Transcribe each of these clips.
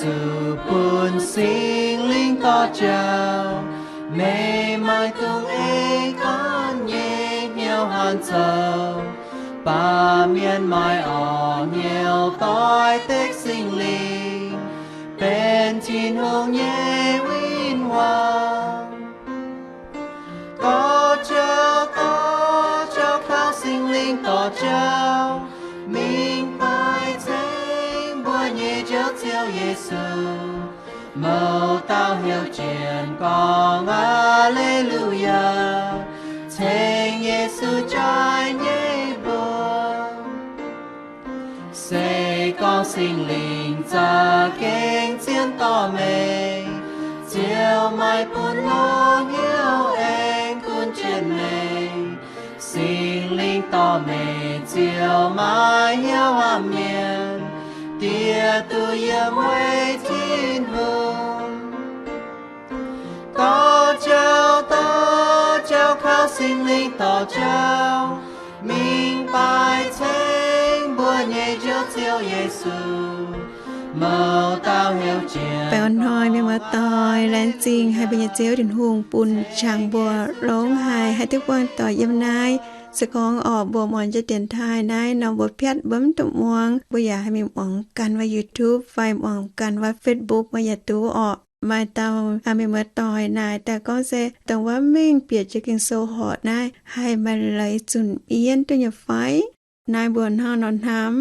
Zuqc bun Singx Lingh dorh jauv, meih maaih dungx ei ganh nyei hnyouv haanz zoux. Baamh mienh maaih orn hnyouv doix-dekc Singx Lingh, benx Tin-Hungh nyei win-wangv. Dorh jauv, dorh jauv, kaux Singx Lingh dorh jauv, mingh baix ceng mbuo nyei Njoux Ziouv Yesu. Mouz dauh heuc jienv gorngv, Aa^le^lu^yaa, ceng Yesu jaaix nyei mbuox. Se gorngv Singx Lingh za'gengh zien dorh meih, ziouc maaih bun longx hnyouv aengx gunv jienv meih. Singx Lingh dorh meih ziouc maaih hnyouv hamh mienh, diex duqv yiem weic Tin-Hungh. Dorh jauv, dorh jauv, kaux Singx Lingh dorh jauv, mingh baix ceng mbuo nyei Njoux Ziouv Yesu. Mouz dauh heuc jienv. Baengh orn hnoi mienh muoz-doic, laengz zingh haiz mbuo nyei Ziouv Tin-Hungh bun jangx mbuo longx haic, haih duqv buangh doic yiem naaiv. Se gorngv orqc mbuo muangx jiex dienx taaih naaiv nor, mbuo piatv mbuo mv duqv muangx, mbuo yaac haih mingh muangx ganh wuov YouTube fai muangx ganh wuov Facebook mbuo yaac duqv orqc. Maaih dauh mienh muoz-doic naaic daaih gorngv se dongh wuov mingh bieqc jiex Ging-Sou horc naaiv haih maaih leiz zunc mienv duqv nyei fai? Naaiv mbuo hnangv nor hnamv,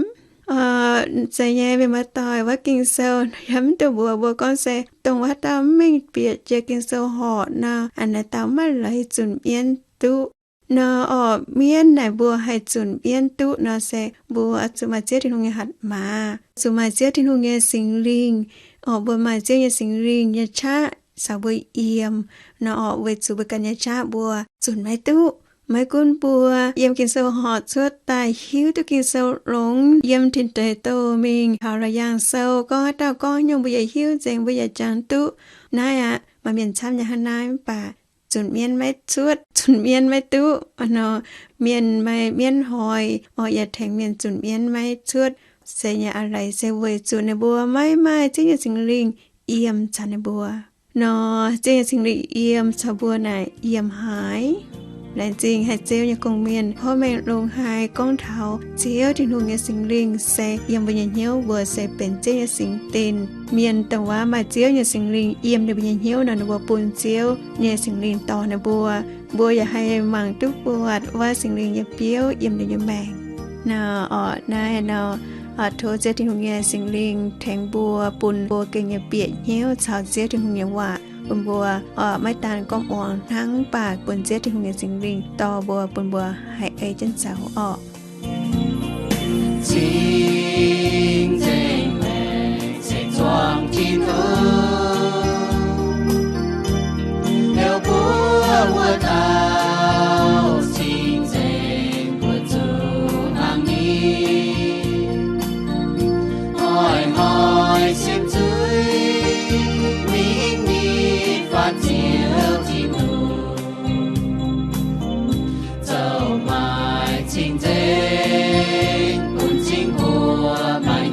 zeiz nyei mienh muoz-doic, wuov Ging-Sou yaac mv duqv mbuox mbuo gorngv se dongh wuov dauh mv mingh bieqc jiex Ging-Sou horc nor, aa, naaiv dauh maaih leiz zunc mienv duqv. Nor orqc, mienv naaic mbuo haih zunc mienv duqv nor se mbuo zuqc maaih Ziouv Tin-Hungh nyei hatc maaz, zuqc maaih Ziouv Tin-Hungh nyei Singx Lingh. Orqc, mbuo maaih Ziouv nyei Singx Lingh nyei qaqv caux mbuo yiem nor orqc, weic zuqc mbuo ganh nyei qaqv mbuo zunc maiv duqv. Maiv gunv mbuo yiem Ging-Sou horc cuotv daaih hiuv duqv Ging-Sou longx, yiem Tin Deic Douh mingh taux Laauc Yaangh Sou gorngv haaix dauh gorngv nyungc mbuo yaac hiuv nzengc, mbuo yaac jangx duqv. Naaiv aqv, maaih mienh camv nyei hnangv naaiv, mv baac zunc mienv maiv cuotv, zunc mienv maiv duqv nor, mienh maaih mienv hoic orqc, yaac tengx mienh zunc mienv maiv cuotv. Se nyei a'leiz se weic zuqc ninh mbuo maiv maaih Ziouv nyei Singx Lingh yiem caux ninh mbuo. Nor Ziouv nyei Singx Lingh yiem caux mbuo naaic yiem haaix? Laengz zingh haiz Ziouv nyei gong-mienh hovv mengh longx haic gorngv taux Ziouv Tin-Hungh nyei Singx Lingh se yiem mbuo nyei hnyouv, mbuo se benx Ziouv nyei singx dinc. Mienh dongh wuov maaih Ziouv nyei Singx Lingh yiem ninh mbuo nyei hnyouv nor, ninh mbuo bun Ziouv nyei Singx Lingh dorh ninh mbuo. Mbuo yaac haih mangc duqv buatc wuov Singx Lingh nyei biouv yiem ninh nyei maengc. Nor orqc, naaiv nor, tov Ziouv Tin-Hungh nyei Singx Lingh tengx mbuo, bun mbuo gengh nyei bieqc hnyouv caux Ziouv Tin-Hungh nyei waac, bun mbuo maiv daan gorngv muangx hnangv, mv baac bun Ziouv Tin-Hungh nyei Singx Lingh dorh mbuo, bun mbuo haih ei jienv zoux orqc. Cing-nzengc maengc se zuangx Tin-Hungh, heuc mbuo wuov dauh cing-nzengc mbuo zuqc hnangv ni. Hnoi-hnoi siemv zuiz mingh nitv faatv Ziouv Tin-Hungh, zoux maaih cing-nzengc bun cing mbuo maaih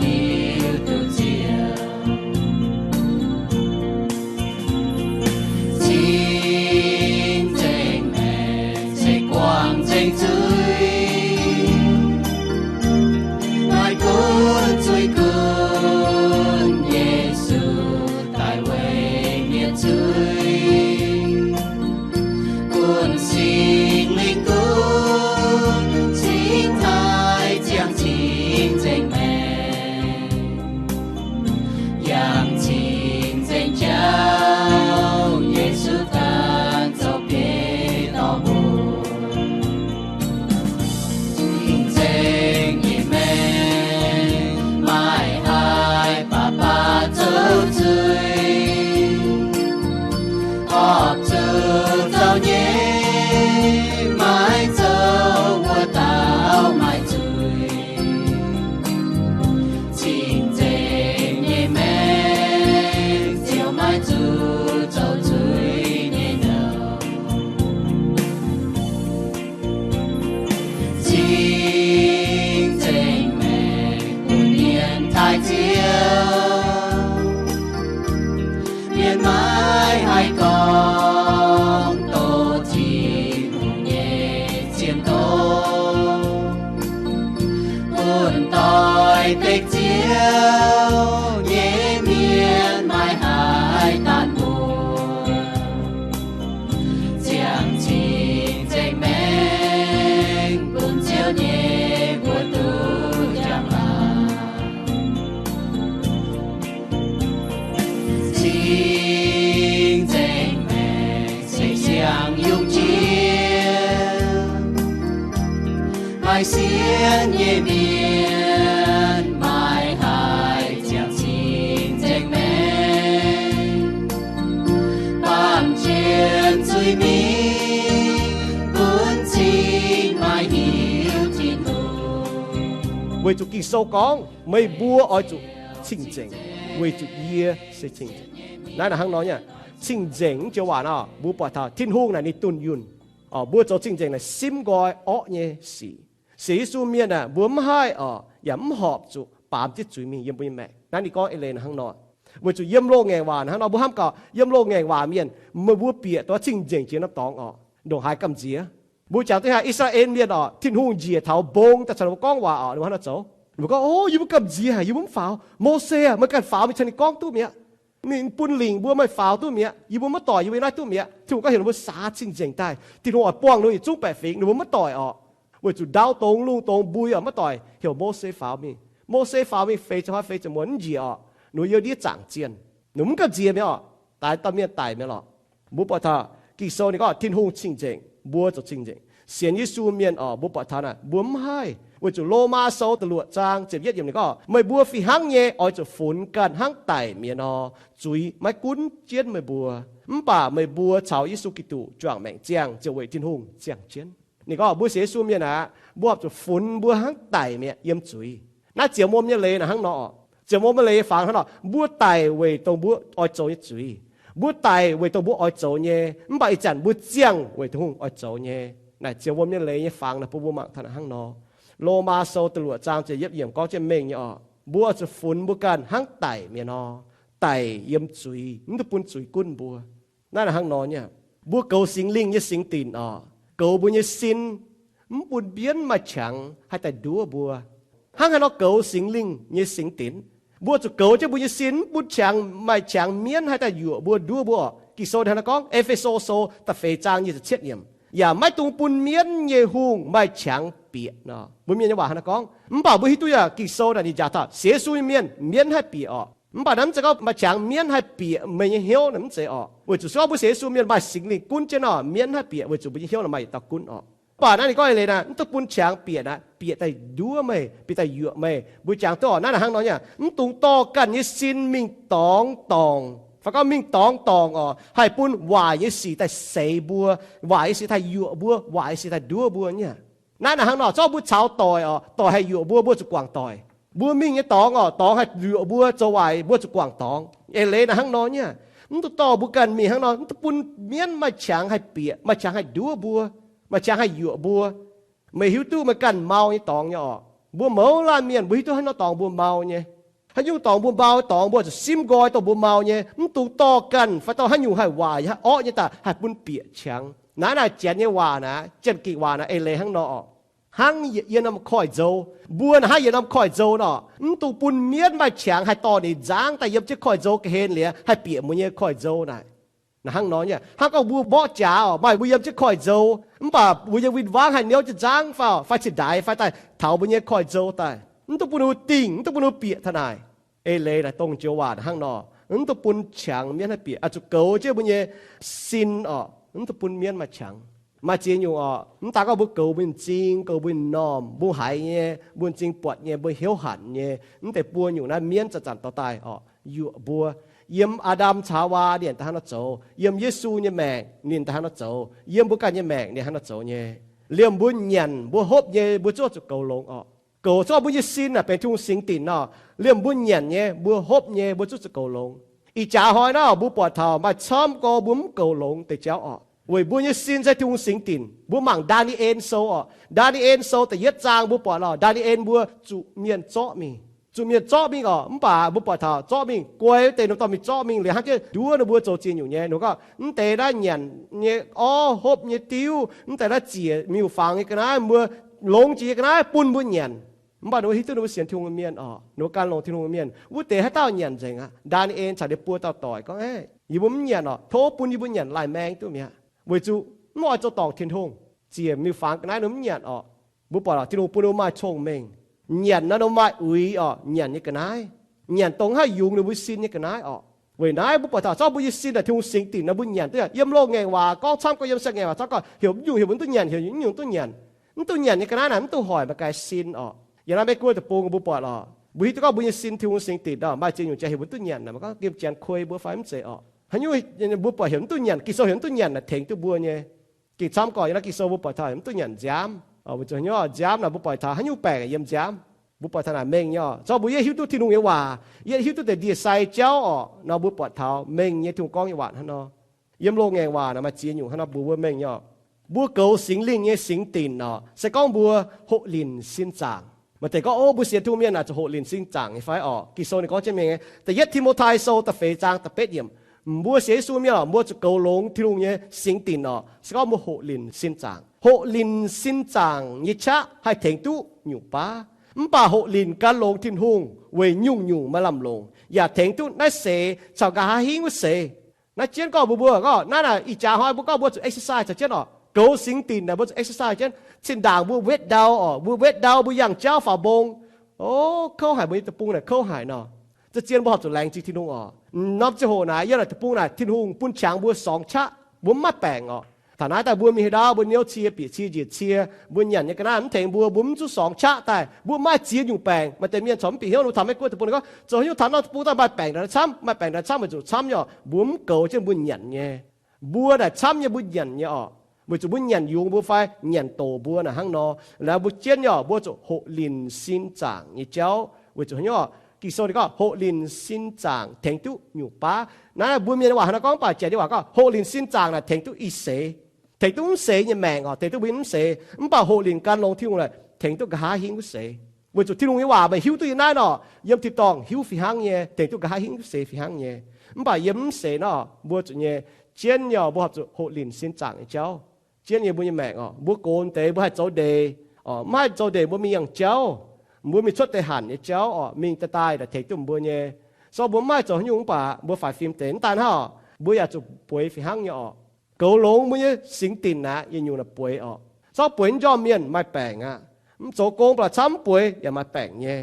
Haih gorngv doqc Tin-Hungh nyei cien-douh, bun doix dekc Ziouv nyei mienh maiv haih daanh mbuox, ziangh cing-nzengc maengc bun Ziouv nyei mbuox duqv njang-laangc. Cing-nzengc maengc se siang-yungh jiex, maaih sienx nyei mienh maiv haih ziangh cing-nzengc maengc, baamh jien zuiz-mingh bun cing maaih hiuv Tin-Hungh. Weic zuqc Ging-Sou gorngv, meih mbuo oix zuqc cing-nzengc, weic zuqc yie se cing-nzengc. Naaiv hnangv nor nyei, cing-nzengc joux waac nor, mbuo buatc taux Tin-Hungh naaic ninh dunh yunh. Mbuo zoux cing-nzengc naaic simv nqoi orqv nyei sic. Sienx Yesu mienh aah, mbuo mv haih orqc, yaac mv horpc zuqc baamz jienv zuiz mingh yiem mbuo nyei maengc. Naaiv ninh gorngv eix leiz hnangv nor. Weic zuqc yiem loz-ngaengc waac hnangv nor, mbuo hnamv gaax, yiem loz-ngaengc waac mienh, meih mbuo bieqc duqv cing-nzengc jiex norm dorngx orqc, ndongc haaix gamh nziex? Mbuo jangx duqv haiz I^saa^laa^en Mienh orqc, Tin-Hungh njiec taux mbong daaih caux ninh mbuo gorngv waac orqc, ninh mbuo hnangv nor zoux. Ninh mbuo gorngv, O, yie mbuo gamh nziex haic, yie mbuo mv faaux. Mose aah, meih ganh faaux mingh caux ninh gorngv duqv mi'aqv. Ninh bun lingc mbuo, meih faaux duqv mi'aqv. Yie mbuo maiv doic, yie mbuo naaiv duqv mi'aqv. Tin-Hungh gorngv heuc ninh mbuo saax cing-nzengc daaih. Tin-Hungh oix buangh ninh mbuo yietc zungv baeqc fingx, ninh mbuo maiv doic orqc. Weic zuqc ndau dongz lungh dongz mbui orqc, maiv doic heuc Mose faaux mingh. Mose faaux mingh feix ziepc hnoi feix ziepc muonz mv njiec orqc, ninh mbuo yiem ndiev zaangc zienh. Ninh mbuo mv gamh nziex mi'aqv orqc, daaih dauh mienh daic mi'aqv lorqc. Mbuo buatc taux Ging-Sou ninh gorngv Tin-Hungh cing-nzengc, mbuo zoux cing-nzengc. Sienx Yesu mienh orqc, mbuo buatc taux naaic mbuo mv haih. Weic zuqc Lomaa Sou da'luoqc zaang ziepc yietv yiemc ninh gorngv, Meih mbuo fih hnangv nyei oix zuqc funx ganh hnangv daic mienh nor. Zuiz maiv gunv jienv meih mbuo, mv baac meih mbuo caux Yesu Giduc juangc maengc ziangh ziouc weic Tin-Hungh ziangh jienv. Ninh gorngv mbuo sienx Yesu mienh aqv, mbuo horpc zuqc funx mbuo hnangv daic mi'aqv yiem zuiz. Naaiv ziouc wuom nyei leiz naaic hnangv nor orqc. Ziouc wuom nyei leiz nyei fangx hnangv nor, mbuo daic weic dongh mbuo oix zoux nyei zuiz. Mbuo daic weic dongh mbuo oix zoux nyei, mv baac ih zanc mbuo ziangh weic Tin-Hungh oix zoux nyei. Naaic ziouc wuom nyei leiz nyei fangx naaic bun mbuo mangc taux naaic hnangv nor. Lomaa Sou da'luoqc zaang ziepc yietv yiemc gorngv jienv mengh nyei orqc, mbuo zuqc funx mbuo ganh hnangv daic mienh nor. Daic yiem zuiz, mv duqv bun zuiz gunv mbuo. Naaiv naaic hnangv nor nyei, mbuo goux Singx Lingh nyei singx dinc orqc, goux mbuo nyei sin, mv bun mienv maaih qangx haih daaih nduov mbuo. Hnangv haaix nor goux Singx Lingh nyei singx dinc? Mbuo zuqc goux jienv mbuo nyei sin, mv bun qangx, maaih qangx mienv haih daaih yuoqc mbuo, nduov mbuo orqc. Ging-Sou hnangv naaiv gorngv, E^fe^so Sou da'feix zaang nyic ziepc cietv yiemc, Yaac maiv dungx bun mienv nyei hungh maaih qangx bieqc nor. Mbuo mienh nyei waac hnangv naaiv gorngv. Mv baac mbuo hiuv duqv yaac Ging-Sou naaic ninh njaaux taux sienx Yesu nyei mienh, mienv haih bieqc orqc. Mv baac naaiv mv zeiz gorngv maaih qangx mienv haih bieqc meih nyei hnyouv naaic, mv zeiz orqc. Weic zuqc se gorngv mbuo sienx Yesu mienh maaih Singx Lingh gunv jienv nor, mienv haih bieqc weic zuqc mbuo nyei hnyouv naaic maaih yietc dauh gunv orqc. Mv baac naaiv ninh gorngv eix leiz naaic, mv duqv bun qangx bieqc naaic, bieqc daaih nduov meih, bieqc daaih yuoqc meih. Mbuo jangx duqv orqc, naaiv naaic hnangv nor nyei, mv dungx dorh ganh nyei sin mingh dorngx dorngc, fai gorngv mingh dorngx dorngc orqc, haih bun waaic nyei sic daaih seix mbuo, waaic nyei sic daaih yuoqc mbuo, waaic nyei sic daaih nduov mbuo nyei. Naaiv naaic hnangv nor, zorqv mbuo caux doic orqc, doic haih yuoqc mbuo, mbuo zuqc guangc doic. Mbuo mingh nyei dorngx orqc, dorngx haih yuoqc mbuo zoux waaic, mbuo zuqc guangc dorngx. Eix leiz naaic hnangv nor nyei, mv dungx dorh mbuo ganh mingh hnangv nor, mv dungx bun mienv maaih qangx haih bieqc, maaih qangx haih nduov mbuo, maaih qangx haih yuoqc mbuo. Meih hiuv duqv meih ganh mau nyei dorngx nyei orqc. Mbuo mouz laanh mienh mbuo hiuv duqv haaix nor dorngx mbuo mau nyei. Haaix nyungc dorngx mbuo mau, dorngx mbuo zuqc simv nqoi dongh mbuo mau nyei, mv dungx dorh ganh fai dorh haaix nyungc haih waaic, haih orqv nyei daaih haih bun bieqc qangx. Naaiv naaic janx nyei waac naaic, janx-gikc waac naaic eix leiz hnangv nor orqc. Hnangv yietc yiem norm koiv-nzou, mbuo naaic hnangv yietc norm koiv-nzou nor, mv dungx bun mienv maaih qangx haih dorh ninh nzangv daaih yiem jienv koiv-nzou ga'hlen liuz haih bieqc mbuo nyei koiv-nzou naaic. Naaic hnangv nor nyei, hnangv gorngv mbuo mborqv jaax orqc, maaih mbuo yiem jienv koiv-nzou, mv baac mbuo nyei win-wangv haih niouv jienv nzangv fai, fai cingx ndaix fai daaih taux mbuo nyei koiv-nzou daaih, mv dungx bun ninh bieqc, mv dungx bun ninh bieqc taux naaic. Eix leiz naaic dongh joux waac hnangv nor, mv dungx bun qangx mienv haih bieqc, oix zuqc goux jienv mbuo nyei sin orqc, mv dungx bun mienv maaih qangx. Maaih ziex nyungc orqc, mv daaih gorngv mbuo goux mbuo nyei m'zing, goux mbuo nyei m'normh, mbuo haiz nyei, mbuo m'zing buatc nyei, mbuo hnyouv hanc nyei, mv deix buo nyungc naaiv mienv zanc-zanc dorh daaih orqc, yuoqc mbuo. Yiem Aa^ndam caux Haawaa ninh daaih hnangv nor zoux, yiem Yesu nyei maengc ninh daaih hnangv nor zoux, yiem mbuo ganh nyei maengc ninh hnangv nor zoux nyei. Liemh mbuo nyanc mbuo hopv nyei, mbuo zungv zuqc goux longx orqc. Goux zorqv mbuo nyei sin naaic benx Tin-Hungh singx dinc nor, liemh mbuo nyanc nyei, mbuo hopv nyei, mbuo zungv zuqc goux longx. Ih jaax hnoi naaiv mbuo buatc taux maaih camv gorx mbuo mv goux longx deix jauv orqc. Weic mbuo nyei sin se Tin-Hungh singx dinc. Mbuo mangc Ndaa^ni^en Sou orqc. Ndaa^ni^en Sou da'yietv zaang mbuo buatc lorqc, Ndaa^ni^en mbuo zuqc mienh zorqv mingh. zuqc mienh zorqv mingh oc. Mv baac mbuo buatc taux zorqv mingh, guai wuov deix ninh dorh mingh zorqv mingh liuz hnangv jienv nduov ninh mbuo zoux ziex nyungc nyei. Ninh gorngv, mv deix naaiv nyanc nyei orv hopv nyei diuv, mv deix naaiv ziec miuc-fangx nyei ga'naaiv, mbuo longx jiex nyei ga'naaiv bun mbuo nyanc. Mv baac ninh mbuo hiuv duqv ninh mbuo sienx Tin-Hungh mienh oc, ninh mbuo gan longx Tin-Hungh mienh wuov deix haaix dauh nyanc nzengc aqv. Ndaa^ni^en caux ninh buo dauh doic gorngv, Yie mbuo mv nyanc oc. Tov bun yie mbuo nyanc laih maeng duqv mi'aqv, weic zuqc mv oix zoux dorngc Tin-Hungh. Ziec miuc-fangx ga'naaiv ninh mbuo mv nyanc oc. Mbuo buatc oc, Tin-Hungh bun ninh mbuo maaih cong-mengh. Nyanc nor ninh mbuo maaih uix oc, nyanc nyei ga'naaiv. Nyanc dongh haih yungz ninh mbuo sin nyei ga'naaiv oc. Weic naaiv mbuo buatc taux zorqv mbuo nyei sin naaic Tin-Hungh singx dinc nor mbuo nyanc duqv. Yiem loz-ngaengc waac gorngv camv gorngv yiem sai ngaengc waac camv gorngv heuc mv nyungc heuc mbuo mv duqv nyanc, heuc mv nyungc duqv nyanc. Mv duqv nyanc nyei ga'naaiv naaic mv duqv hoic maaih gaaix sin oc. Yiem naaiv Meiv-Guoqv deic-bung mbuo buatc oc, mbuo hiuv duqv gorngv mbuo nyei sin Tin-Hungh singx dinc nor maaih ziex nyungc jaax heuc mbuo duqv nyanc naaic, mbuo gorngv nqemh janx kuei mbuo fai mv zeiz oc. Haaix nyungc mbuo buatc heuc mv duqv nyanc, Ging-Sou heuc mv duqv nyanc naaic tengx duqv mbuo nyei. Ging-camv gorngv yiem naaiv Ging-Sou mbuo buatc taux heuc mv duqv nyanc nziaamv oc. Weic zuqc haaix nyungc nziaamv naaic mbuo buatc taux haaix nyungc baengc yiem nziaamv, mbuo buatc taux naaic mengh nyei oc. Zorqv mbuo yietv hiuv duqv Tin-Hungh nyei waac, yietv hiuv duqv deix ndie-sai jauv oc, nor mbuo buatc taux mengh nyei Tin-Hungh gorngv nyei waac hnangv nor. Yiem loz-ngaengc waac naaic maaih ziex nyungc hnangv nor mbuox mbuo mengh nyei oc. Mbuo goux Singx Lingh nyei singx dinc oc, se gorngv mbuo hoqc linc sin zaangc. Maaih deix gorngv, O, mbuo sienx Tin-Hungh mienh naaic zuqc hoqc linc sin zaangc nyei fai oc? Ging-Sou ninh gorngv jienv mengh nyei. Da'yietv Ti^mo^tai Sou da'feix zaang da'betv yiemc, mbuo sienx Yesu mienh oc, mbuo zuqc goux longx Tin-Hungh nyei singx dinc oc, se gorngv mbuo hoqc linc sin zaangc. Hoqc linc sin zaangc nyei qaqv haih tengx duqv nyungc baav. Mv baac hoqc linc gan longx Tin-Hungh weic nyungc-nyungc maaih lamh longc, yaac tengx duqv naaiv seix caux nqa'haav hingv wuov seix. Naaiv jienv gorngv mbuox mbuo gorngv naaiv naaic ih jaax hnoi mbuo gorngv mbuo zuqc exercise caux jienv oc. Goux singx dinc naaic mbuo zuqc exercise jienv. Zinh ndaangc mbuo wetv ndau oc, mbuo wetv ndau mbuo yangh jauv faaux mbong. O, kouv haic, mbuo nyei deic-bung naaic kouv haic nor. Za'gengh mbuo horpc zuqc laengz zingh Tin-Hungh oc. Norm ziangh hoc naaic yiem naaic deic-bung naaic Tin-Hungh bun qangx mbuo sorngx qaqv, mbuo mv maaih baengc oc. Taux naaiv daaih mbuo mingh haaix ndau mbuo niouv cie bieqc cie njiec cie, mbuo nyanc nyei ga'naaiv mv tengx mbuo, mbuo mv zuqc sorngx qaqv daaih, mbuo maaih ziex nyungc baengc. Maaih deix mienh corc mv bieqc hnyouv, ninh taux Meiv-Guoqv deic-bung ninh gorngv, zoux haaix nyungc taux norm deic-bung daaih maaih baengc naaic camv, maaih baengc naaic camv, weic zuqc camv nyei oc, mbuo mv goux jienv mbuo nyanc nyei. Mbuo naaic camv nyei mbuo nyanc nyei oc, weic zuqc mbuo nyanc yungz mbuo fai nyanc doc mbuo naaic hnangv nor. Laaix mbuo jienv nyei oc, mbuo zuqc hoqc linc sin zaangc nyei jauv. Weic zuqc haaix nyungc oc? Ging-Sou ninh gorngv hoqc linc sin zaangc tengx duqv nyungc baav. Naaiv mbuo mienh waac hnangv nor gorngv, mv baac janx nyei waac gorngv hoqc linc sin zaangc naaic tengx duqv i seix, tengx duqv mv seix nyei maengc oc, tengx duqv mbuo nyei mv seix. Mv baac hoqc linc gan longx Tin-Hungh naaic tengx duqv nqa'haav hingv wuov seix. Weic zuqc Tin-Hungh nyei waac meih hiuv duqv yiem naaiv nor, yiem tin-dorngh hiuv fih hnangv nyei, tengx duqv nqa'haav hingv wuov seix fih hnangv nyei. Mv baac yiem mv seix nor, mbuo zuqc nyei, jienv nyei oc, mbuo horpc zuqc hoqc linc sin zaangc nyei jauv. Jienv nyei mbuo nyei maengc oc, mbuo gox deix mbuo haih zoux ndeic oc, mv haih zoux ndeic mbuo mingh yangh jauv, mbuo mingh cuotv deix hanc nyei jauv oc, mingh daaih daaih naaic tengx duqv mbuo nyei. So mbuo mv haih zoux haaix nyungc mv baac mbuo faix fim deix, mv daan hnangv oc, mbuo yaac zuqc bueix fih hnangv nyei oc. Goux longx mbuo nyei singx dinc aqv, yietc nyungc naaic bueix oc. Zorqv bueix njormh mienh maaih baengc aqv. Mv zoux gong ba'laqc camv mv bueix yaac maaih baengc nyei.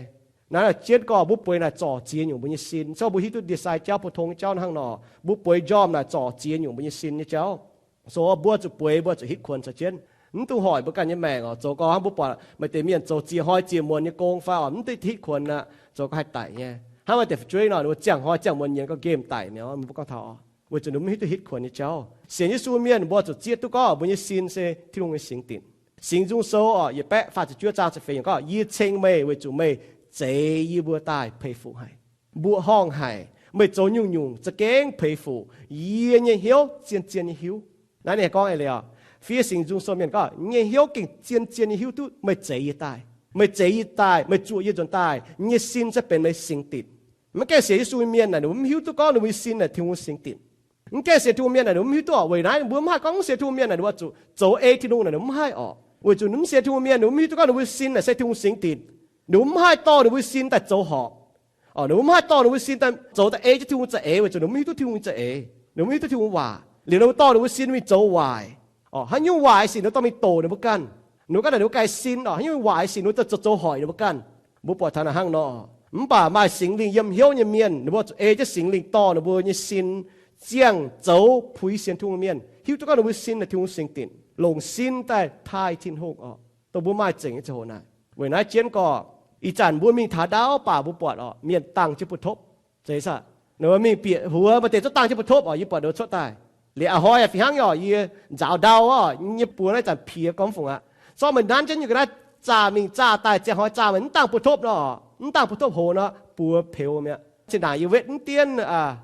Naaiv naaic jienv gorngv mbuo bueix naaic zorc ziex nyungc mbuo nyei sin. So mbuo hiuv duqv ndie-sai jauv, pou-tong nyei jauv hnangv nor, mbuo bueix njormh naaic zorc ziex nyungc mbuo nyei sin nyei jauv. So mbuo zuqc bueix, mbuo zuqc hitv kuonx caux jienv. Mv dungx hoic mbuo ganh nyei maengc oc. Zoux gau hnangv mbuo buatc maaih deix mienh zoux ziex hnoi ziex muonz nyei gong fai oc, mv duqv hitv kuonx aqv, zoux gau haih daic nyei. Hnangv maaih deix fu'jueiv nor, ninh mbuo ziangh hnoi ziangh muonz nyienz gau nqemh daic mi'aqv, mbuo gorngv taux oc. Weic zuqc ninh mv hiuv duqv hitv kuonx nyei jauv. Sienx Yesu mienh mbuo zuqc zieqv duqv gorngv mbuo nyei sin se Tin-Hungh nyei singx dinc. Singx Nzung Sou oc, yietc baeqv faah ziepc juov zaang ziepc feix yiemc gorngv, Yie ceng meih weic zuqc meih zeix yie mbuo daaih peix fuqv haic, mbuoqc horngh haic. Meih zoux nyungc-nyungc za'gengh peix fuqv. Yie nyei hnyouv zien-zien nyei hiuv. Naaiv ninh gorngv eix leiz oc, fiev Singx Nzung Sou mienh gorngv, nyei hnyouv gengh zien-zien nyei hiuv duqv meih zeix yie daaih. Meih zeix yie daaih, meih zuoqc yie nzuonx daaih, nyei sin se benx meih singx dinc. Mv gaengh sienx Yesu mienh naaic, ninh mbuo mv hiuv duqv gorngv ninh mbuo nyei sin naaic Tin-Hungh singx dinc. Mv gaengh sienx Tin-Hungh mienh naaic, ninh mbuo mv hiuv duqv oc. Weic naaiv ninh mbuo mv haih gorngv mv sienx Tin-Hungh mienh naaic, ninh mbuo zuqc zoux ei Tin-Hungh naaic, ninh mbuo mv haih oc. Weic zuqc ninh mv sienx Tin-Hungh mienh, ninh mbuo mv hiuv duqv gorngv ninh mbuo sin naaic se Tin-Hungh singx dinc. Ninh mbuo mv haih dorh ninh mbuo sin daaih zoux horpc. Ninh mbuo mv haih dorh ninh mbuo sin daaih zoux daaih ei jienv Tin-Hungh za'eix, weic zuqc ninh mbuo mv hiuv duqv Tin-Hungh za'eix, ninh mbuo mv hiuv duqv Tin-Hungh waac. Liuz ninh mbuo dorh ninh mbuo sin mingh zoux waaic. Haaix nyungc waaic sic ninh mbuo dorh mingh doqc ninh mbuo ganh. Ninh mbuo ganh naaic ninh mbuo ganh sin oc. Haaix nyungc waaic sic ninh mbuo zoux zoux hoic ninh mbuo ganh. Mbuo buatc taux naaic hnangv nor. Mv baac maaih Singx Lingh yiem hnyouv nyei mienh, ninh mbuo zuqc ei jienv Singx Lingh dorh ninh mbuo nyei sin ziangh zoux puix sienx Tin-Hungh mienh, hiuv duqv gorngv ninh mbuo sin naaic Tin-Hungh singx dinc, longc sin daaih taaih Tin-Hungh oc. Dongh mbuo maaih zengc nyei ziangh hoc naaic. Weic naaiv jienv gorx, ih zanc mbuo mingh taux ndaauv baac mbuo buatc oc, mienh dangh jienv buoz-topv. Zeiz saah? Ninh mbuo mingh bieqc huox, maaih deix zungv dangh jienv buoz-topv oc. Yie buatc ninh mbuo cuotv daaih. Liuz a'hnoi aac fih hnangv nyei oc, yie nzaaux ndau oc, nyei buoz naaiv zanc piex gormx fungc aqv. Zorqv meih nanv jienv nyei ga'naaiv zaah mingh zaah daaih, ziangh hnoi zaah meih mv dangh buoz-topv nor, mv dangh buoz-topv hoc nor, buoz peux mi'aqv. Zinh ndaangc yie wetv mv dienv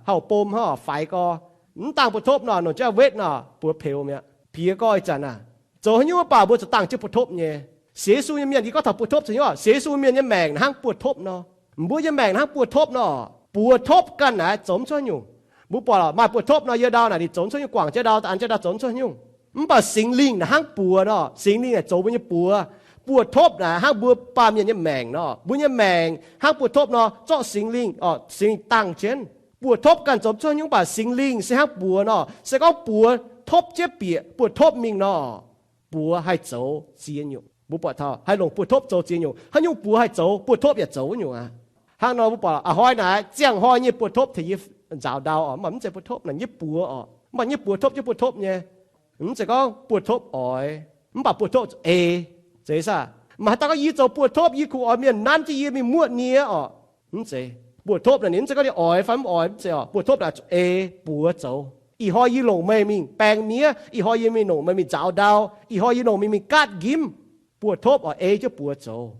hauv-bom hnangv oc, faix gorx, mv dangh buoz-topv nor, nongc jienv wetv nor, buoz peux mi'aqv. Piex gorx ih zanc aac, zoux haaix nyungc mv baac mbuo zuqc dangh jienv buoz-topv nyei. Sienx Yesu nyei mienh, yie gorngv taux buoz-topv caux nyungc, sienx Yesu mienh nyei maengc hnangv buoz-topv nor. Mbuo nyei maengc hnangv buoz-topv nor, buoz-topv ganh naaic zoux mv cuotv nyungc. Mbuo buatc maaih buoz-topv nor, yie ndau naaic ninh zoux mv cuotv nyungc, guangc jienv ndau, an jienv ndau zoux mv cuotv nyungc. Mv baac Singx Lingh naaic hnangv buoz nor, Singx Lingh naaic zoux mbuo nyei buoz. Buoz-topv naaic hnangv mbuo baamh mienh nyei maengc nor, mbuo nyei maengc hnangv buoz-topv nor, zorqv Singx Lingh, Singx Lingh dangh jienv. Buoz-topv ganh zoux mv cuotv nyungc, mv baac Singx Lingh se hnangv buoz nor, se gorngv buoz topv jienv bieqc buoz-topv mingh nor, buoz haih zoux ziex nyungc. Mbuo buatc taux haih longc buoz-topv zoux ziex nyungc. Haaix nyungc buoz haih zoux, buoz-topv yaac zoux wuov nyungc aqv. Hnangv nor mbuo buatc a'hnoi naaic ziangh hnoi nyei buoz-topv tengx yie nzaaux ndau oc, mv baac mv zeiz buoz-topv naaic, nyei buoz oc. Mv baac nyei buoz topv jienv buoz-topv nyei. Mv zeiz gorngv buoz-topv oix, mv baac buoz-topv zuqc ei. Zeiz saah? Mv haaix dauh gorngv yie zoux buoz-topv, yie kungx oix mienh nanv jienv yie mingh muoqv nie oc. Mv zeiz. Buoz-topv naaic ninh mv zeiz gorngv ninh oix fai mv oix, mv zeiz oc. Buoz-topv naaic zuqc ei buoz zoux. Ih hnoi yie longc meih mingh baeng miev, ih hnoi yie mingh longc meih mingh nzaaux ndau, ih hnoi yie longc meih mingh gaatv njimv. Buoz-topv oix ei jienv buoz zoux.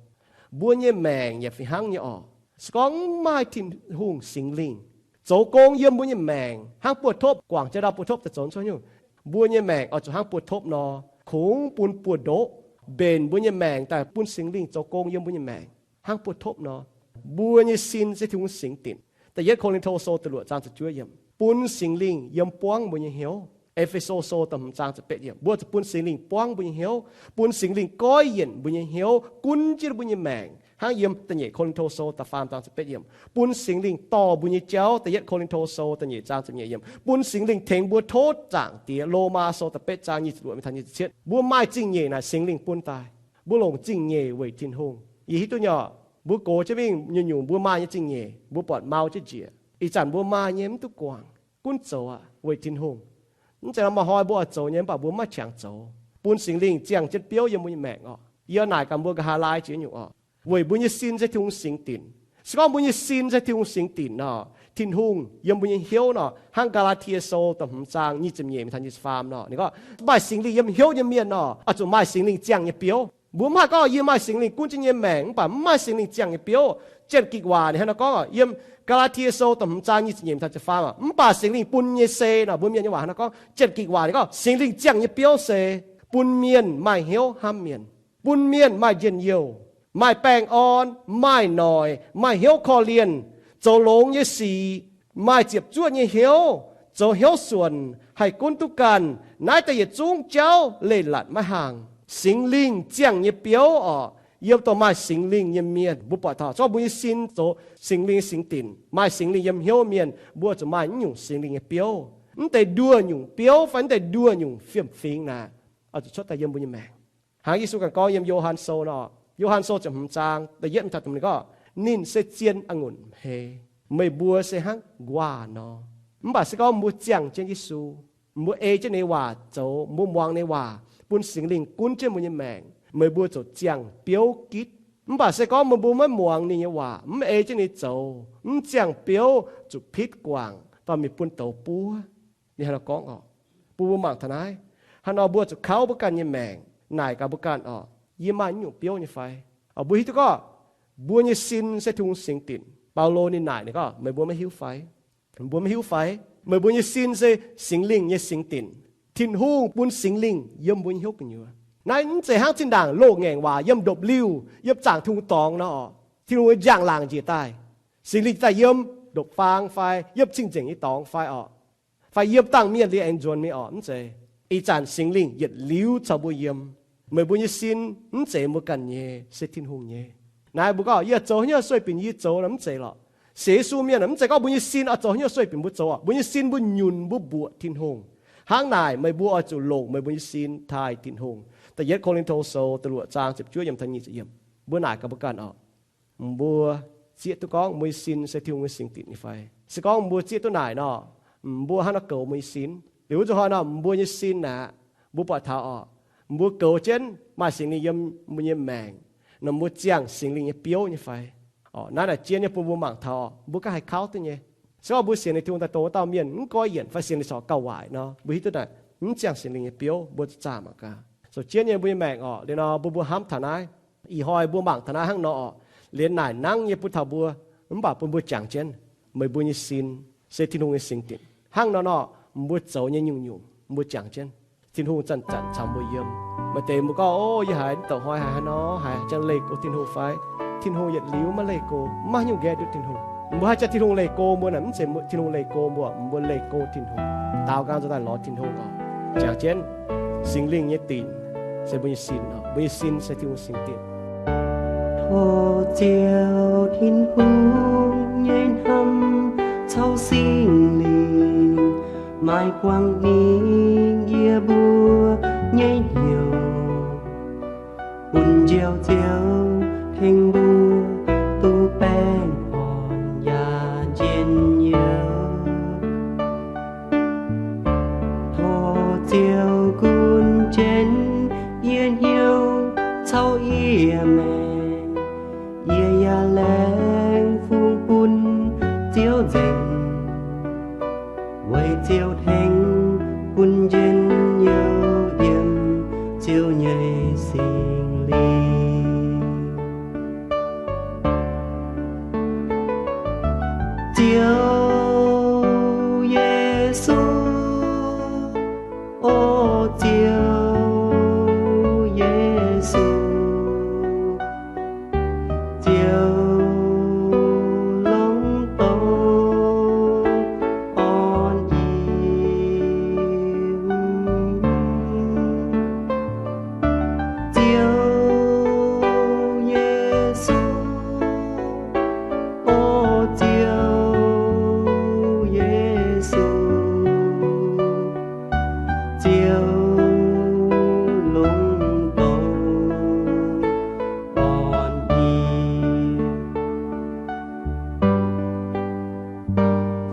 Mbuo nyei maengc yaac fih hnangv nyei oc. Se gorngv mv maaih Tin-Hungh Singx Lingh zoux gong yiem mbuo nyei maengc, hnangv buoz-topv guangc jienv ndau, buoz-topv daaih zoux cuotv nyungc. Mbuo nyei maengc oix zuqc hnangv buoz-topv nor, kungx bun buoz-ndoqv mbenc mbuo nyei maengc daaih bun Singx Lingh zoux gong yiem mbuo nyei maengc hnangv buoz-topv nor. Mbuo nyei sin se Tin-Hungh singx dinc. Da'yietv Ko^lin^to Sou da'luoqc zaang ziepc juov yiemc, bun Singx Lingh yiem buangv mbuo nyei hnyouv. E^fe^so Sou da'hmz zaang ziepc betv yiemc, mbuo zuqc bun Singx Lingh buangv mbuo nyei hnyouv, bun Singx Lingh goiv yienc mbuo nyei hnyouv, gunv jienv mbuo nyei maengc, hnangv yiem da'nyeic Ko^lin^to Sou da'faam zaang ziepc betv yiemc, bun Singx Lingh dorh mbuo nyei jauv, da'yietv Ko^lin^to Sou da'nyeic zaang ziepc nyeic yiemc, bun Singx Lingh tengx mbuo tov zaangc Diex, Lomaa Sou da'betv zaang nyic ziepc luoqc mingh taux nyic ziepc cietv. Mbuo maaih zingh nyeic naaic Singx Lingh bun daaih. Mbuo longc zingh nyeic weic Tin-Hungh. Yie hiuv duqv nyei oc, mbuo gox jienv mingh nyungc-nyungc mbuo maaih nyei zingh nyeic mbuo buatc mau jienv njiec. Ih zanc mbuo maaih nyei mv duqv guangc, gunv zoux aqv weic Tin-Hungh. Mv zeiz nor maaih hnoi mbuo oix zoux nyei mv baac mbuo maiv qangx zoux, bun Singx Lingh ziangh jienv biouv yiem mbuo nyei maengc oc. Yie naaic gaax mbuo nqa'haav laai jiex nyungc oc, weic mbuo nyei sin se Tin-Hungh singx dinc. Se gorngv mbuo nyei sin se Tin-Hungh singx dinc nor, Tin-Hungh yiem mbuo nyei hnyouv nor, hnangv Gaa^laa^tie Sou da'hmz zaang nyic ziepc nyeic mingh taux nyic ziepc faam nor, ninh gorngv maaih Singx Lingh yiem hnyouv nyei mienh nor, oix zuqc maaih Singx Lingh ziangh nyei biouv. Mbuo mv haih gorngv yie maaih Singx Lingh gunv jienv nyei maengc mv baac mv maaih Singx Lingh ziangh nyei biouv. Janx-Gikc waac ninh hnangv nor gorngv, yiem Gaa^laa^tie Sou da'hmz zaang nyic ziepc nyeic mingh taux ziepc faam, mv baac Singx Lingh bun nyei se nor, mbuo mienh nyei waac hnangv nor gorngv. Janx-Gikc waac ninh gorngv Singx Lingh ziangh nyei biouv se bun mienh maaih hnyouv hnamv mienh, bun mienh maaih njien-youh, maaih baengh orn, maaih noic, maaih hnyouv korv-lienh, zoux longx nyei sic, maaih ziepc zuoqv nyei hnyouv, zoux hnyouv suonc, haih gunv duqv ganh. Naaiv deix yietc zungv jauv leiz-latc maiv haangh. Singx Lingh ziangh nyei biouv oc, yiem dongh maaih Singx Lingh nyei mienh. Mbuo buatc taux zorqv mbuo nyei sin zoux Singx Lingh nyei singx dinc, maaih Singx Lingh yiem hnyouv mienh, mbuo zuqc maaih naaiv nyungc Singx Lingh nyei biouv. Mv deix nduoh nyungc biouv fai mv deix nduoh nyungc fiem-fingx naaic, oix zuqc cuotv daaih yiem mbuo nyei maengc. Hnangv Yesu ganh gorngv yiem Yo^han Sou nor, Yo^han Sou ziepc hmz zaang da'yietv mingh taux da'hmz ninh gorngv, ninh se zien a'ngunc hmei. Meih mbuo se hnangv nquaah nor. Mv baac se gorngv mbuo ziangh jienv Yesu, mbuo ei jienv ninh nyei waac zoux, mbuo muangx ninh nyei waac, bun Singx Lingh gunv jienv mbuo nyei maengc, meih mbuo ziouc ziangh biouv gitv. Mv baac se gorngv meih mbuo maiv muangx ninh nyei waac, mv ei jienv ninh zoux, mv ziangh biouv, zuqc pitv guangc, dorh mingh bun douz buov. Ninh hnangv nor gorngv oc. Bun mbuo mangc taux naaiv. Hnangv nor mbuo zuqc kauv mbuo ganh nyei maengc, naaic gaax mbuo ganh oc, yie maaih naaiv nyungc biouv nyei fai? Oc, mbuo hiuv duqv gorngv mbuo nyei sin se Tin-Hungh singx dinc. Baulo ninh naaic ninh gorngv, meih mbuo maiv hiuv fai? Mbuo maiv hiuv fai? Meih mbuo nyei sin se Singx Lingh nyei singx dinc. Tin-Hungh bun Singx Lingh yiem mbuo nyei hnyouv gu'nyuoz. Naaiv mv zeiz hnangv zinh ndaangc loz-ngaengc waac yiem ndopv-liuh, yiem zaangc Tin-Hungh dorngx nor oc. Tin-Hungh nyei njang-laangc njiec daaih, Singx Lingh daaih yiem ndopv-faang fai yiem cing-nzengc nyei dorngx fai oc, fai yiem dangh mienh liuz aengx nzuonx mingh oc. Mv zeiz. Ih zanc Singx Lingh yietc liuz caux mbuo yiem. Meih mbuo nyei sin mv zeiz mbuo ganh nyei, se Tin-Hungh nyei. Naaiv mbuo gorngv, yie zoux haaix nyungc sueih binc yie zoux nor, mv zeiz lorqc. Sienx Yesu mienh mv zeiz gorngv mbuo nyei sin oix zoux haaix nyungc sueih binc mbuo zoux aqv. Mbuo nyei sin mbuo nyunc mbuo mbuoqc Tin-Hungh. Hnangv naaic meih mbuo oix zuqc longc meih mbuo nyei sin taaih Tin-Hungh. Da'yietv Ko^lin^to Sou da'luoqc zaang ziepc juov yiemc taux nyic ziepc yiemc. Mbuo naaic gaax mbuo ganh oc, mbuo zieqv duqv gorngv mbuo nyei sin se Tin-Hungh nyei singx dinc nyei fai? Se gorngv mbuo zieqv duqv naaic nor, mbuo hnangv nor goux mbuo nyei sin. Liuz wuov zuqc hnoi nor, mbuo nyei sin aqv, mbuo buatc taux oc, mbuo goux jienv maaih Singx Lingh yiem mbuo nyei maengc nor, mbuo ziangh Singx Lingh nyei biouv nyei fai? Oc, naaiv naaic zien nyei bun mbuo mangc taux oc, mbuo ganh haih kauv duqv nyei. Se gorngv mbuo sienx Tin-Hungh daaih dongh wuov dauh mienh mv goiv yienc fai sienx ninh corc gauh waaic nor, mbuo hiuv duqv naaic mv ziangh Singx Lingh nyei biouv, mbuo zuqc zaah mangc gaax. Zoux jienv nyei mbuo nyei maengc oc, liuz nor mbuo mbuo hnamv taux naaiv. Ih hnoi mbuo mangc taux naaiv hnangv nor oc, liuz naaic nangv nyei bun taux mbuo, mv baac bun mbuo jangx jienv meih mbuo nyei sin se Tin-Hungh nyei singx dinc. Hnangv nor nor, mbuo zoux nyei nyungc-nyungc mbuo jangx jienv, Tin-Hungh zanc-zanc caux mbuo yiem. Maaih deix mbuo gorngv, o, yie haiz mv douc hnoi haiz haaix nor haiz jangx leih go Tin-Hungh fai? Tin-Hungh yietc liuz maiv leih go, maiv maaih haaix nyungc nqaeqv duqv Tin-Hungh. Mbuo haih jaa Tin-Hungh leih go mbuo naaic, mv zeiz Tin-Hungh leih go mbuo, mbuo leih go Tin-Hungh. Daaux nqaang nzuonx daaih lorz Tin-Hungh oc. Jangx jienv Singx Lingh nyei dinc se mbuo nyei sin oc. Mbuo nyei sin se Tin-Hungh singx dinc. Tov Ziouv Tin-Hungh nyei hnamv caux Singx Lingh maaih buangh nitv yie mbuo nyei hnyouv, bun Njoux Ziouv tengx mbuo duqv baengh orn yaac njien-youh. Tov Ziouv gunv jienv yie hnyouv caux yie maengc, yie yaac laengz fungx bun Ziouv nzengc, weic Ziouv tengx bun njien-youh yiem Ziouv nyei Singx Lingh. Ziouv Yesu, o Ziouv Yesu, Ziouv longx douc orn-yiem. Ziouv Yesu, o Ziouv Yesu, Ziouv longx douc orn-yiem.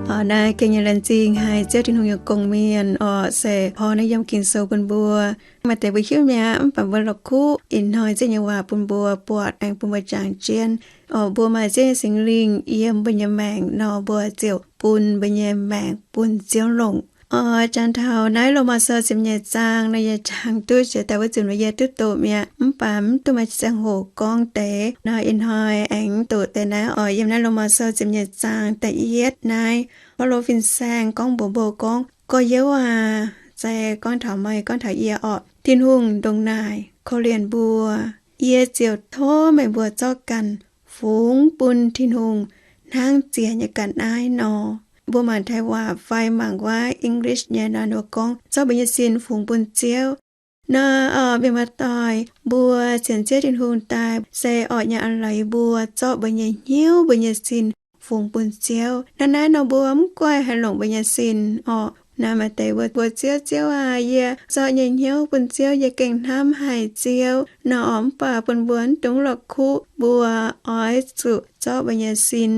Aa, naaiv gengh nyei laengz zingh haic Ziouv Tin-Hungh nyei gong-mienh orqc, se porv naaiv yiem Ging-Sou bun mbuo. Maaih deix mbuo hiuv mi'aqv, mv baac mbuo la'kuqv ih hnoi Ziouv nyei waac bun mbuo buatc aengx bun mbuo jangx jienv. Orqc, mbuo maaih Ziouv nyei Singx Lingh yiem mbuo nyei maengc nor, mbuo ziouc bun mbuo nyei maengc bun Ziouv longc. Orqc, jangx taux naaiv Lomaa Sou ziepc nyeic zaang nor, yie jangx duqv jiex daaih wuov zanc yie duqv doqc mi'aqv, mv baac mv duqv maaih ziangh hoc gorngv deix. Nor ih hnoi aengx doqc deix naaiv orqc, yiem naaiv Lomaa Sou ziepc nyeic zaang da'yietv naaiv, Baulo fin-saeng gorngv mbuox mbuo gorngv, Gorx-youz aac, se gorngv taux meih, gorngv taux yie orqc, Tin-Hungh ndongc naaic korv-lienh mbuo, yie ziouc tov meih mbuo zorqv ganh fungx bun Tin-Hungh hnangv ziec nyei ga'naaiv nor. Mbuo mangc Taiv waac fai mangc wuov English nyei nor, ninh mbuo gorngv zorqv mbuo nyei sin fungx bun Ziouv. Nor, mienh muoz-doic, mbuo sienx Ziouv Tin-Hungh daaih se orqc nyei a'leiz mbuo zorqv mbuo nyei hnyouv, mbuo nyei sin fungx bun Ziouv. Naaiv naaiv nor mbuo mv guaih haih longc mbuo nyei sin orqc. Naaiv maaih deix mbuo mbuox Ziouv, Ziouv aac, yie zorqv nyei hnyouv bun Ziouv, yie gengh hnamv haic Ziouv nor orqc, mv baac bun mbuo mv dungx la'kuqv mbuo oix zuqc zorqv mbuo nyei sin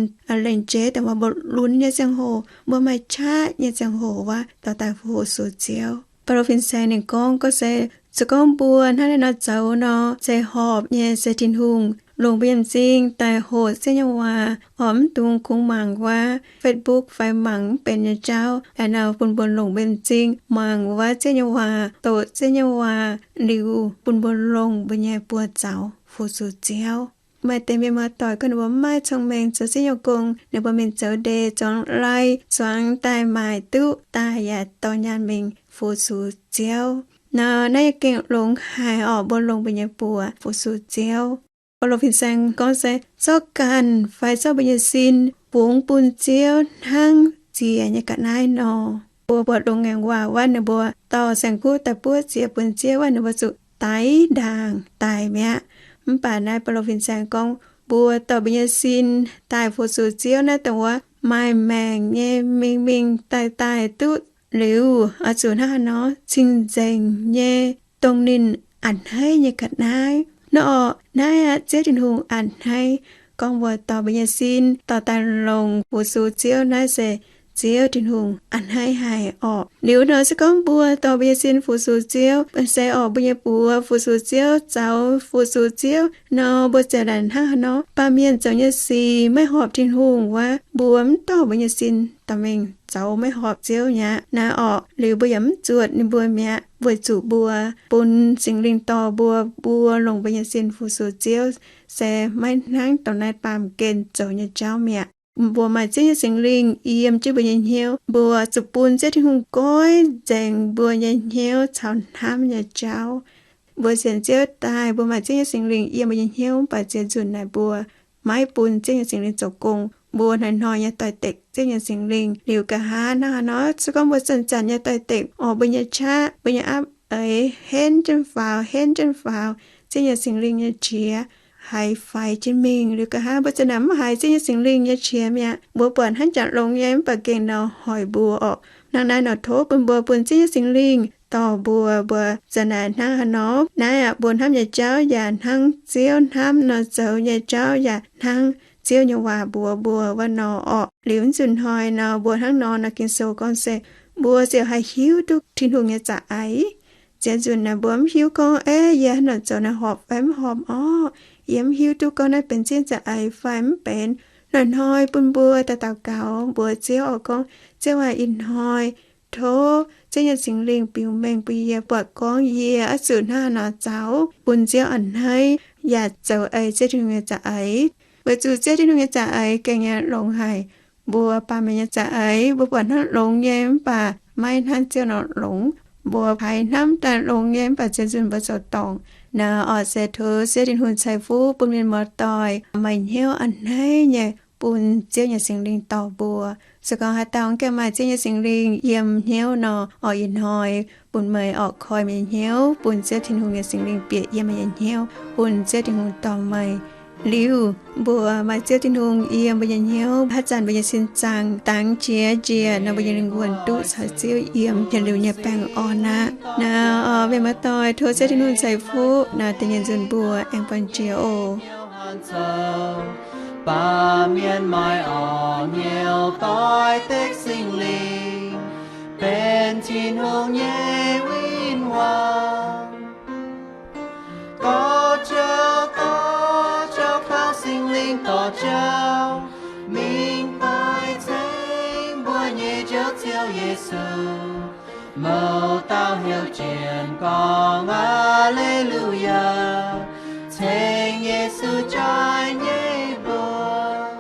lengc jeiv daaih, mbuo lunx nyei ziangh hoc, mbuo maaih qaqv nyei ziangh hoc wuov, dorh daaih fu-sux Ziouv. Baulo fin-saeng ninh gorngv, gorngv se, se gorngv mbuo hnangv naaiv nor zoux nor, se horpc nyei se Tin-Hungh longc mbuo nyei m'zing daaih hoqc Ziouv nyei waac orqc. Mv dungx kungx mangc wuov Facebook fai mangc mv benx nyei jauv, aengx nor bun mbuo longc mbuo nyei m'zing mangc wuov Ziouv nyei waac, doqc Ziouv nyei waac liuz, bun mbuo longc mbuo nyei buoz zaux fu-sux Ziouv. Maaih deix mienh muoz-doic gorngv ninh mbuo mv maaih cong-mengh zoux Ziouv nyei gong, ninh mbuo mingh zoux ndeic zoux lai zuangx daaih maaic duqv daaih yaac dorh nyaanh mingh fu-sux Ziouv. Nor naaiv yie gengh longx haic orqc, mbuo longc mbuo nyei buoz fu-sux Ziouv. Baulo fin-saeng gorngv se zorqv ganh fai zorqv mbuo nyei sin fungx bun Ziouv hnangv ziec nyei ga'naaiv nor. Mbuo buatc longx ngaengc waac wuov, ninh mbuo dorh saeng-kuv daaih buov ziec bun Ziouv wuov, ninh mbuo zuqc daix ndaangc daic mi'aqv. Mv baac naaiv Baulo fin-saeng gorngv, mbuo dorh mbuo nyei sin daaih fu-sux Ziouv naaiv dongh wuov maaih maengc nyei mingh mingh daaih daaih duqv liuz, oix zuqc hnangv haaix nor cing-nzengc nyei dongh ninh a'hneiv nyei ga'naaiv. Nor orqc, naaiv aqv Ziouv Tin-Hungh a'hneiv gorngv mbuo dorh mbuo nyei sin dorh daaih longc fu-sux Ziouv naaiv se Ziouv Tin-Hungh a'hneiv haic orqc. Liuz nor se gorngv mbuo dorh mbuo nyei sin fu-sux Ziouv, se orqc mbuo nyei buoz fu-sux Ziouv, zaux fu-sux Ziouv nor, mbuo ziouc laaic hnangv haaix nor baamh mienh zoux nyei sic maiv horpc Tin-Hungh wuov, mbuo mv dorh mbuo nyei sin dorh mingh zoux maiv horpc Ziouv mi'aqv. Naaiv orqc, liuz mbuo yaac mv zuotc ninh mbuo mi'aqv, weic zuqc mbuo bun Singx Lingh dorh mbuo, mbuo longc mbuo nyei sin fu-sux Ziouv, se maiv hnangv dongh naaiv baamh gen zoux nyei jauv mi'aqv. Mbuo maaih Ziouv nyei Singx Lingh yiem jienv mbuo nyei hnyouv, mbuo zuqc bun Ziouv Tin-Hungh goiv nzengc mbuo nyei hnyouv caux hnamv nyei jauv. Mbuo sienx Ziouv daaih, mbuo maaih Ziouv nyei Singx Lingh yiem mbuo nyei hnyouv, mv baac ziex nzunc naaic mbuo maiv bun Ziouv nyei Singx Lingh zoux gong. Mbuo hnoi-hnoi nyei doix-dekc Ziouv nyei Singx Lingh liuz, nqa'haav hnangv haaix nor, se gorngv mbuo zanc-zanc nyei doix-dekc oc, mbuo nyei qaqv, mbuo nyei apv eix henv jienv faaux, henv jienv faaux, Ziouv nyei Singx Lingh nyei qiex haiz faix jienv mingh. Liuz nqa'haav mbuo zanc-zanc mv haiz Ziouv nyei Singx Lingh nyei qiex mi'aqv. Mbuo buatc hnangv jangx longx nyei, mv baac gengh nor hoic mbuo oc. Hnangv naaiv nor tov bun mbuo bun Ziouv nyei Singx Lingh dorh mbuo. Mbuo zanc-zanc hnangv haaix nor, naaiv aqv, mbuo hnamv nyei jauv yaac hnangv Ziouv hnamv nor, zoux nyei jauv yaac hnangv Ziouv nyei waac mbuox mbuo wuov nor oc. Liuz nzunc hnoi nor mbuo hnangv nor nor, Ging-Sou gorngv se mbuo ziouc haih hiuv duqv Tin-Hungh nyei za'eix. Ziex nzunc naaic mbuo mv hiuv gorngv, Ei, yie hnangv naaic zoux naaic horpc fai mv horpc orqv? Yie mv hiuv duqv gorngv naaiv benx Ziouv za'eix fai mv benx. Hnoi-hnoi bun mbuo daaih daux gaux mbuox Ziouv oc, gorngv, Ziouv aac, ih hnoi tov Ziouv nyei Singx Lingh biux mengh bun yie buatc gorngv yie oix zuqc hnangv haaix nor zaux bun Ziouv a'hneiv yaac zoux ei Ziouv Tin-Hungh nyei za'eix. Weic zuqc Ziouv Tin-Hungh nyei za'eix gengh nyei longx haic. Mbuo baamh mienh nyei za'eix mbuo buatc hnangv longx nyei, mv baac maiv hnangv Ziouv nor longx. Mbuo haiz hnamv daaih longx nyei, mv baac ziex nzunc mbuo zoux dorngc. Naaiv oc se tov Ziouv Tin-Hungh ceix fuqv bun mienh muoz-doic maaih hnyouv a'hneiv nyei bun Ziouv nyei Singx Lingh dorh mbuo. Se gorngv haaix dauh mv gaengh maaih Ziouv nyei Singx Lingh yiem hnyouv nor, oix ih hnoi bun meih oix koi meih nyei hnyouv bun Ziouv Tin-Hungh nyei Singx Lingh bieqc yiem meih nyei hnyouv, bun Ziouv Tin-Hungh dorh meih. Liuz mbuo maaih Ziouv Tin-Hungh yiem mbuo nyei hnyouv, haaix zanc mbuo nyei sin zaangc dangx jiex njiec nor, mbuo nyei lingh wuonh duqv caux Ziouv yiem yietc liuz nyei baengh orn aqv. Naaiv oc, mienh muoz-doic, tov Ziouv Tin-Hungh ceix fuqv naaiv deix nyei nzunc mbuo aengx buangh jiex oc. Baamh mienh maaih orn hnyouv doix-dekc Singx Lingh benx Tin-Hungh nyei win-wangv. Dorh jauv, dorh jauv kaux Singx Lingh dorh jauv, mingh baix ceng mbuo nyei Njoux Ziouv Yesu. Mouz dauh heuc jienv gorngv, Aa^le^lu^yaa, ceng Yesu jaaix nyei mbuox.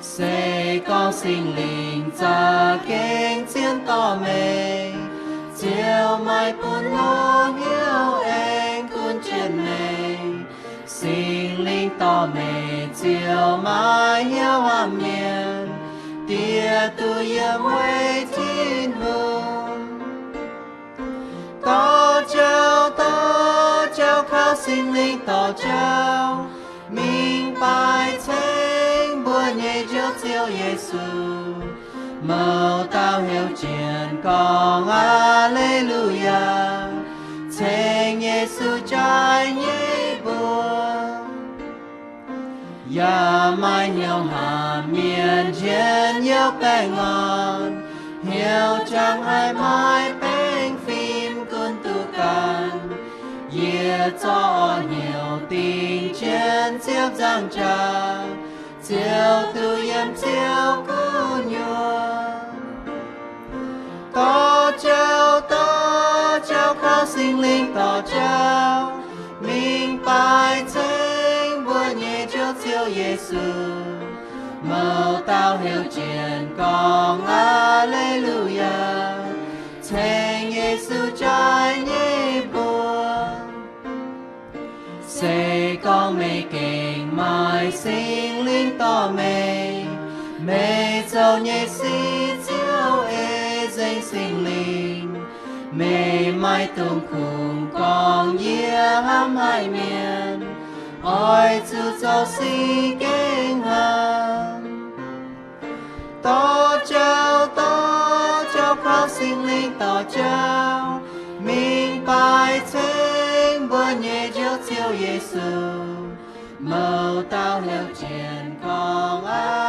Se gorngv Singx Lingh za'gengh zien dorh meih, Ziouv maiv bun hlo hnyouv aengx gunv jienv meih. Singx Lingh dorh meih ziouc maaih hnyouv hamv mienh, diex duqv yiem weic Tin-Hungh. Dorh jauv, dorh jauv kaux Singx Lingh dorh jauv, mingh baix ceng mbuo nyei Njoux Ziouv Yesu. Mouz dauh heuc jienv gorngv, Aa^le^lu^yaa, ceng Yesu jaaix nyei mbuox. Yaac maaih hnyouv hamv mienh njien-youh baengh orn, hnyouv jangx haiz maaih baengh fim gunv duqv ganh. Yie zorqv orn hnyouv dingc jienv Ziouv nzangc jaax, ziouc duqv yiem Ziouv gu'nyuoz. Dorh jauv, dorh jauv kaux Singx Lingh dorh jauv, mingh baix ceng mbuo nyei Njoux Ziouv Yesu. Mouz dauh heuc jienv gorngv, Aa^le^lu^yaa, ceng Yesu jaaix nyei mbuox. Se gorngv meih gengh maaih Singx Lingh dorh meih, meih zoux nyei sic ziouc ei nzengc Singx Lingh. Meih maiv dungx kungx gorngv, Yie hnamv haic mienh, oix zuqc zoux sic gengh hnangv. Dorh jauv, dorh jauv kaux Singx Lingh dorh jauv, mingh baix ceng mbuo nyei Njoux Ziouv Yesu. Mouz dauh heuc jienv gorngv, Aa